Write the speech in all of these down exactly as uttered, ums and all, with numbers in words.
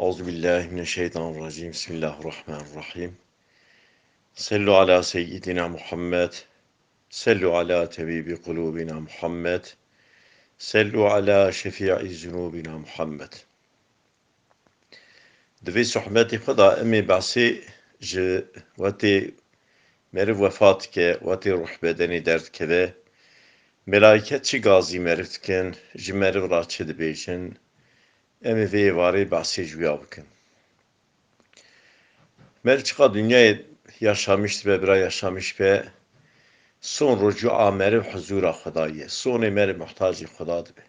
أعوذ بالله من الشيطان الرجيم. بسم الله الرحمن الرحيم. صلوا على سيدنا محمد. صلوا على طبيب قلوبنا محمد. صلوا على شفيع ذنوبنا محمد. Di vê sohbetê xwe de em ê behsê ji wetê meriv wefat dike, wetê ruh bedenê derdikeve, melaiket çi gazî meriv dikin, ji meriv re çi dibêjin, em ê vê êvarê behsê ji wî ya bikin. Meriv çiqa dinyayê yaşamiş dibe, bira yaşamiş be, son rucûa meriv huzûra Xwedayê ye. Sonê meriv muhtacê Xweda dibe.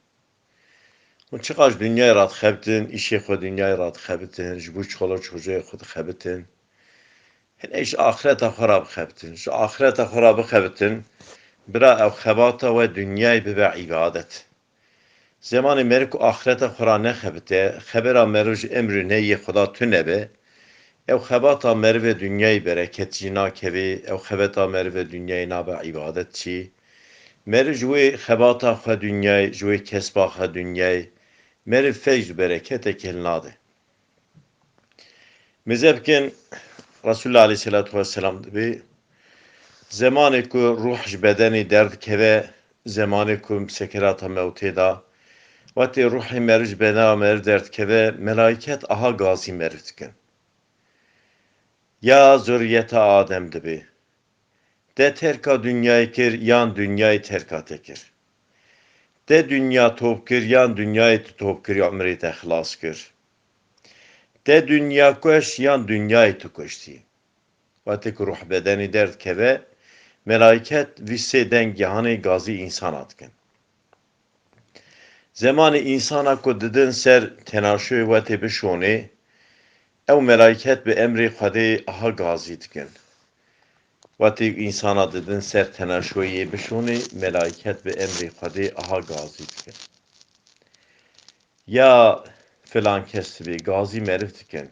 Hûn çiqas ji dinyayê radixebitin, îşê xwe dinyayê radixebitin, ji bo çolok çoceyê xwe dixebitin. Hiney ji axireta xwe ra bixebitin. Ji axireta xwe ra bixebitin, bira ew xebata we dinyayê bibe îbadet. Zemanê meriv ku axireta xwe ra nexebite, xebera meriv ji emrê nehiyê Xweda tune be, ew xebata meriv e dinyayê bereket jî nakevê, ew xebeta meriv e dinyayê nabe îbadet jî. Meriv ji wê xebata xwe dinyayê, ji wê kesba xwe dinyayê, meriv feyz û bereketek hilnade. Mêze bikin, Resulullah aleyhisselatu vesselam dibê, zemanê ku ruh ji bedenê derdikeve, zemanê ku sekerata mewtê de, wetê ruhê meriv ji bedena meriv derdikeve, melaiket aha gazî meriv dikin. Ya zurriyeta Adem dibê. Te terka dinyayê kir yan dinyayê terka te kir? Te dinya top kir yan dinyayê tu top kir ya umrê te xilas kir? Te dinya kuş yan dinyayê tu kuştî? Wextê ku ruh bedenê derdikeve, melaiket vî sê deng gihanê gazî însana dikin. Zemanê însana ku didin ser tenaşoyê wetê bişonê, ew melaiket bi emrê Xwedê aha gazî dikin. Wextê însana didin ser tenaşoyê bişonê, melaiket bi emrê Xwedê aha gazî dikin. Ya filan kes dibê gazî meriv dikin.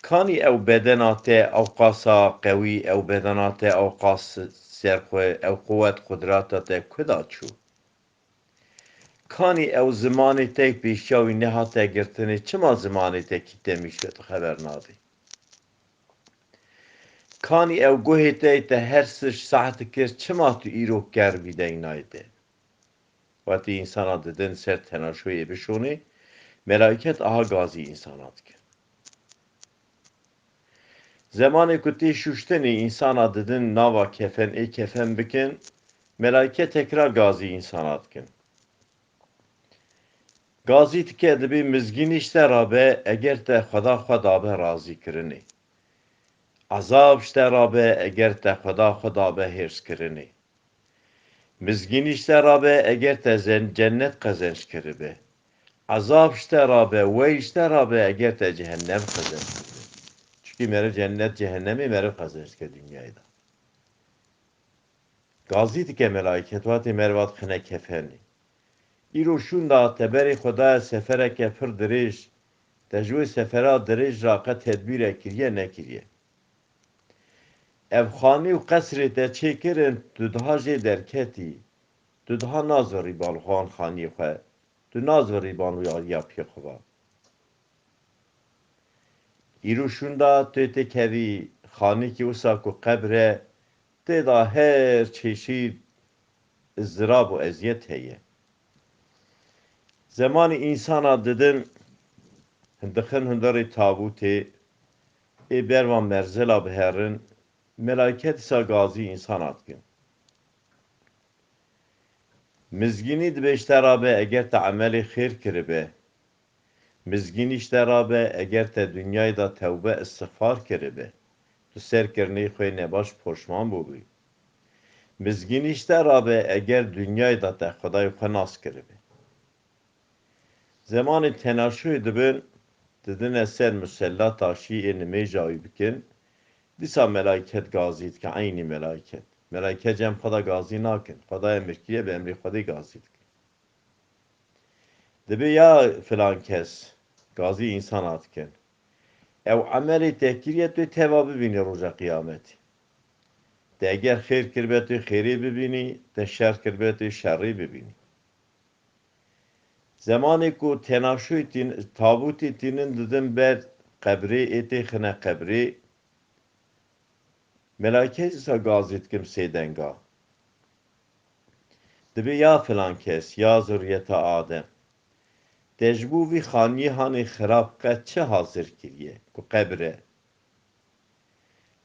Kanî ew bedena te ewqasa qewî, ew bedena te ewqas serxwe, ew quwet qudrata te ku da çû? Kanî ew zimanê te pêşiya wî nehate girtinê, çima zimanê te kî temî şû tu xeber nadî? Kanî ew guhê te te her sih sah dikir, çima tu îro ker bî deynayê te? Wextê însana didin ser tenaşoyê bişonê, melaiket aha gazî însana dikin. Zemanê ku tê şuştinê însana didin nava kefen ê kefen bikin, melaiket tekrar gazî însana dikin. Gazî dike dibê mizgînî ji te rabe eger te Xweda xwe dabe razîkirinê. Ezab ji te rabe eger te Xweda xwe dabe hêrskirinê. Mizgînî ji te rabe eger te zen-, cennet qezenc kiribe. Ezab ji te rabe, wey ji te rabe eger te cehennem qezenc kiribe. Çikî meriv cennet cehennemê meriv qezenc dike dinyayê de. Gazî dike melaiket, wextê meriva dixine kefenê. Îro şûnda te berê xwe daye sefereke pir dirêj, te ji wê sefera dirêj ra qe tedbîrek kiriye nekiriye? Ev xanî û qesrê te çêkirin, tu diha jê derketî, tu diha nazorî ban xwan xanî xwe, tu nazorî ban wî ya pê xwe ba. Îro şûnda tu tê kevî xanîkî wisa ku qebr e, tê de her çeşîd iztirab û eziyet heye. Zemanî însana didin, dixin hundirê tabûtê, ê berva merzela biherin, melaiket îsa gazî însana dikin. Mizgînî dibê ji te rabe eger te emelê xêr kiribe. Mizgînî ji te rabe eger te dinyayê de tewbe, istixfar kiribe. Tu ser kirinê xwe nebaş poşman bûbî. Mizgînî ji te rabe eger dinyayê de te Xwedayê xwe nas kiribe. Zemanê tenaşoyê dibin, didine ser musella taşî ê nimêja wî bikin, dîsa melaiket gazî dike, eynî melaiket. Melaiket cem xwe de gazî nakin. Xwedayê mirkiriye bi emrê Xwedê gazî dikin. Dibê ya filan kes, gazî însana dikin. Ew emelê te kiriye tu teva bibînî roja qiyametê. Te eger xêr kiribe tu xêrê bibînî, te şer kiribe tu şerê bibînî. Zemanê ku tenaşoyê tîn-, tabûtê tînin didin ber qebrê, ê têxine qebrê, melaykeyê wisa gazî dikin bi sê denga. Dibê ya filan kes, ya zuriyeta Adem, te ji bo vî xaniyê hanê xirab qet çi hazir kiriye ku qebir e?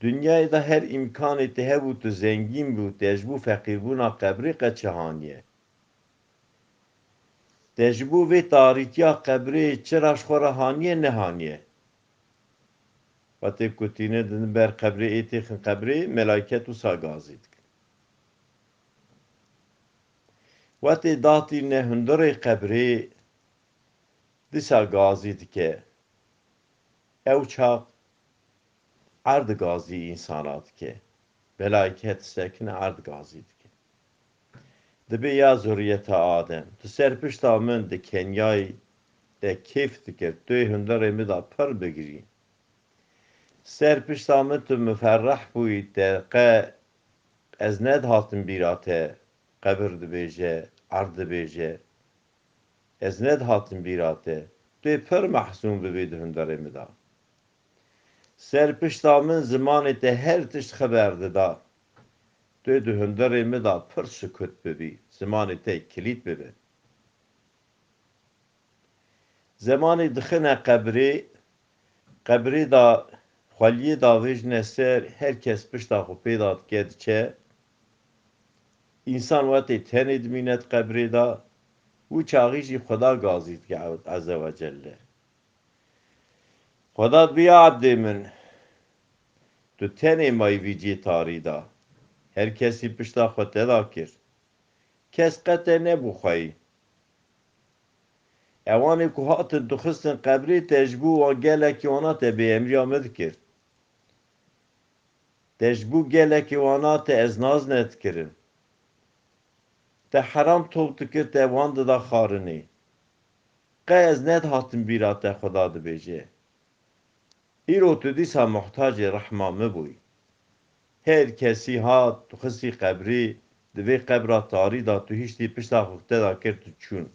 Dinyayê de her îmkanê te hebû, tu zengîn bû, te ji bo feqîrbûna qebrê qet çi haniye? Te ji bo vê tarîtiya qebrê çira ji xwe re haniye, nehaniye? Wextê ku tîne din ber qebrê, ê têxin qebrê, melaiket wisa gazî dikin. Wextê datîne hundirê qebrê, dîsa gazî dike. Ew çax erd gazî însana dike. Melaiket sekine erd gazî dike. Dibê ya zuriyeta Adem, tu ser pişta min di kenyayî te kêf dikir, tu yê hundirê min de pir bigirî. Ser pişta min tu miferreh bûyî, te qe ez nedihatim bîra te, qebir dibêje, erd dibêje. Ez nedihatim bîra te. Tu yê pir mehzûn bibî di hundirê min de. Ser pişta min zimanê te her tişt xeber dida. Tu yê di hundirê min de pir sukut bibî. Zimanê te kilît bibe. Zemanê dixine qebrê, qebrê de xweliyê davêjine ser, her kes pişta xwe pê de dike diçe. Însan wextê tenê dimîne di qebrê de, wî çaxî jî Xweda gazî dike Ezze ve Celle. Xweda dibê ya ebdê min, tu tenê mayî vî cihê tarî de. Her kesî pişta xwe te de kir. Kes qet te nebû xweyî. Ewanê ku hatin tu xistin qebrê, te ji bo wan gelekî wana te bêemriya min dikir. Te ji bo gelekî wana te ez naz nedikirin. Te heram top dikir, te wan dida xarinê. Qe ez nedihatim bîra te, Xweda dibêje. Îro tu dîsa muhtacê rehma min bûyî. Her kesî hat, tu xistî qebrî, di vê qebra tarî de tu hiştî pişta xwe te de kir tu çûn.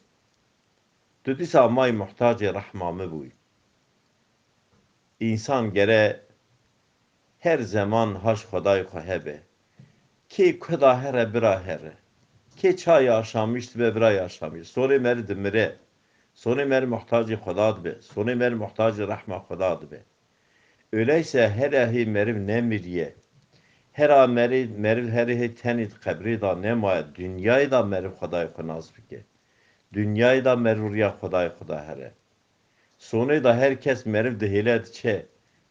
Tu dîsa mayî muhtacê rehma min bûyî. Însan gere her zeman haş Xwedayê xwe hebe. Kê ku da here bira here. Kê çayê aşamîş dibe bira aşamîş. Sonê merî dimire. Sonê merî muhtacê Xweda dibe. Sonê merî muhtacê rehma Xweda dibe. Öyleyse here hê meriv nemiriye. Hera meriv, meriv here hê tenê di qebrê da nemaye. Dinyayê da meriv Xwedayê xwe nas bike. Dinyayê da meriv riya Xwedayê xwe da here. Sonê da her kes meriv dihêle diçe.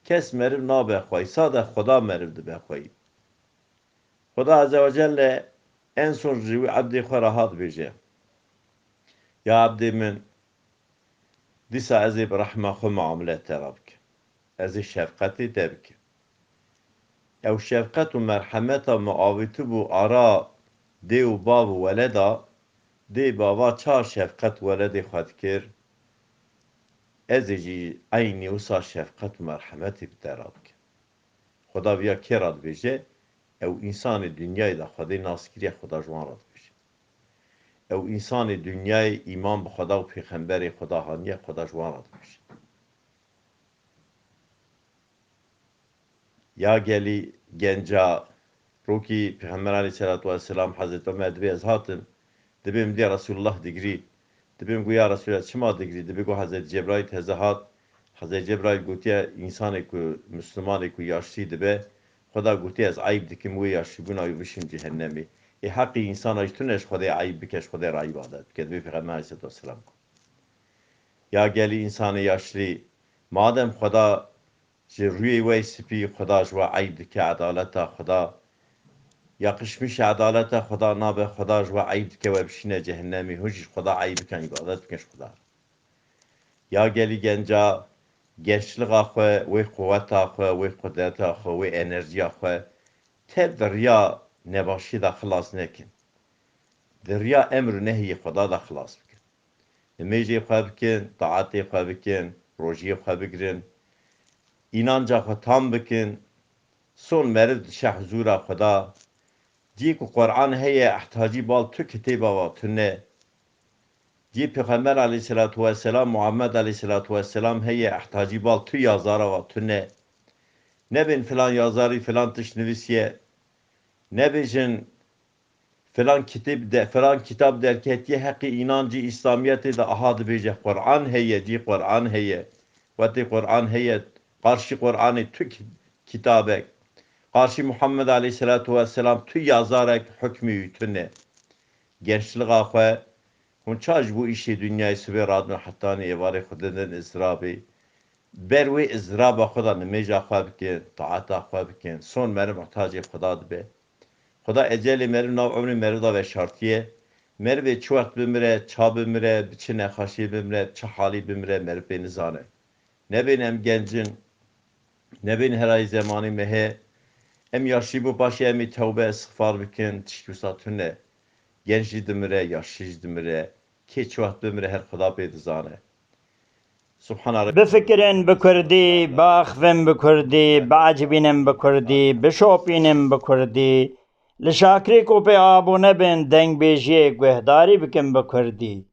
Kes meriv nabe xweyî. Sade Xweda meriv dibe xweyî. Xweda Azze ve Celle en son ji wî ebdê xwe re hat bêje. Ya ebdê min, dîsa ez ê bi rehma xwe muamele te re bikim. Ez ê şefqetê te bikim. Ew şefqet û merhemeta min avêtibû ara dê û bav û weleda, dê bava çawa şefqet weledê xwe dikir, ez ê jî eynî wisa şefqet û merhemetê bi te re bikim. Xweda viya kê re dibêje? Ew însanê dinyayê de Xwedê nas kiriye, Xweda ji wan re dibêje. Ew însanê dinyayê îman bi Xweda û pêxemberê Xweda haniye, Xweda ji wan re dibêje. Ya gelî genca rokî Pêxember aleyhisselatu vesselam Hezretî Omer dibê ez hatim, dibê min dê Resulullah digirî. Dibê min got ya Resulullah çima digirî? Dibê got Hezretî Cebraîl teze hat. Hezretî Cebraîl gotiye însanê ku, Mislimanê ku yaşlî dibe, Xweda gotiye ez eyb dikim wê yaşlîbûna wî bişim cehennemê. Ê heqî însana jî tune ji Xwedê eyb bike, ji Xwedê re îbadet bike. Dibê Pêxember aleyhisselatu vesselam got. Ya gelî însanê yaşlî, madem Xweda ji rûyê we spî Xweda ji we eyb dike, edaleta Xweda, yakışmış edaleta Xweda nabe, Xweda ji we eyb dike, we bişîne cehennemî, hûn jî ji Xweda eyb bikin, îbadet bikin ji Xweda. Ya gelî genca, gençlixa xwe, wê quweta xwe, wê qudreta xwe, wê enerjiya xwe, tev di riya nebaşiyê de xilas nekin. Di riya emr û nehiyê Xweda de xilas bikin. Nimêjê xwe bikin, taetê xwe bikin, rojiyê xwe bigirin, înanca xwe tam bikin, son meriv dişe huzûra Xweda, cî ku Quran heye, ehtacî bal tu kitêba wa tune, Cî Pêxember aleyhisselatu vesselam, Muhammed aleyhisselatu vesselam heye, ihtacî bal tu yazara wa tune. Nebên filan yazarî filan tişt nivîsiye. Nebêjin filan kitêb de, filan kitab derketiye heqî înancî Îslamiyetê de aha dibêje Quran heye, cî Quran heye. Wetê Quran heye, qarşî Quranê tu ki-, kitabek, qarşî Muhammed aleyhisselatu vesselam tu yazarek hukmî wî tune. Gençliğa xwe, hûn ça ji bo îşê dinyayê sibê radin û hetanî êvarê xwe didin izrabê? Ber wê izraba xwe de nimêja xwe bikin, taeta xwe bikin. Son meriv muhtacê Xuda dibe. Xuda ecelê meriv nav umrê meriv de veşartiye. Merivê çi wext bimire, ça bimire, bi çi nexaşiyê bimire, bi çi halî bimire, meriv pê nizane. Nebên em genc in, nebên herayî zemanî me heye. Em yaşî bû paşê em ê tewbe, istixfar bikin, tişt wisa tune. Genc jî dimire, yaşî jî dimire. Kê çi wext bimire her Xuda pê dizane. Subhana Rabbi. Bifikirin bi kurdî, biaxivin bi kurdî, biecibînin bi kurdî, bişopînin bi kurdî. Li şakirê ku pê abûne bin, dengbêjiyê guhdarî bikin bi kurdî.